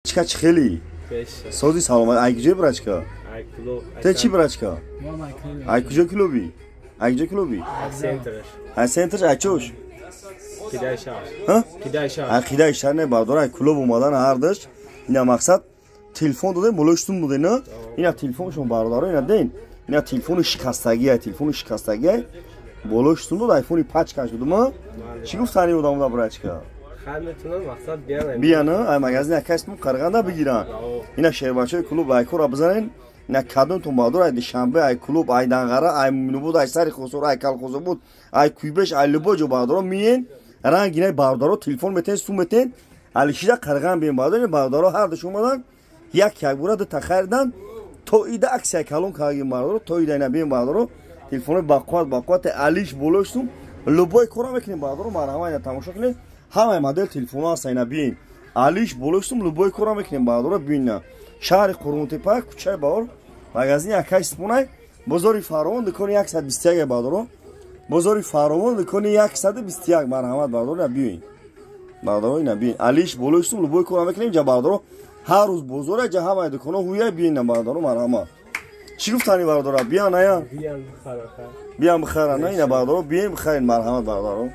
Чика чихели? Сози саломат. Ай куҷои, брачка? Те чӣ, брачка? Ай куҷо клуби? Ай куҷо клуби? Ай центрш, ай чош? Ай қидаи шаҳр не, бардор, ай клуб омадан ҳардаш. Ина мақсад телефон додем, болои сум додем, на? Ина телефоншон, бародаро, ина ден. Ина телефони шикастагиай, телефони шикастагиай. Болои сум дод, айфони пачкаш додум. Чӣ гуфтани одамода, брачка? Бияна, ай магазин акайстум Қарғанда бигиранд. Ина шербачаи клуб лайкора бизанен. Ина кадомтон, баҳдор, ай Душанбе, ай клуб, ай Данғара, ай Муминобод, ай сари Хосор, ай Калхозобод, ай Куйбеш, ай любой ҷо, баҳдоро, миен, ранг инай, бародаро, телефон метен, сум метен, алишида Қарған биен, баҳдор. Бародаро ҳардуш омадан, як як бура дута харидан. То ида аксия калон кардагим, бародаро, то ида. Ина биен, бародаро, телефонои бақувват, бақуввати, алиш, болош сум, любой кора мекунем, бародаро, марҳама. Ина тамошо кунед, ҳамаи модел телефонҳо ҳаста. Ина биен, алиш, болош сум, любой кора мекунем, бародаро, бина. Шаҳри Қурғонтепа, кӯчаи Баҳор, магазини акай Сипонай, бозори Фаровон, дукони 121, бародаро, бозори Фаровон, дукони 121. Марҳамат, бародаро, ина биёин, бародаро, ина биёин, алиш, болои сум, любой кора мекунем. Инҷа, бародаро, ҳар рӯз бозора, ҷа ҳамаи дуконҳо ҳуя. Биёин, бародаро, марҳамат. Чӣ гуфтани, бародаро, биён ая, биён бихаран. Ина, бародаро, биёин, бихарин, марҳамат, бародаро.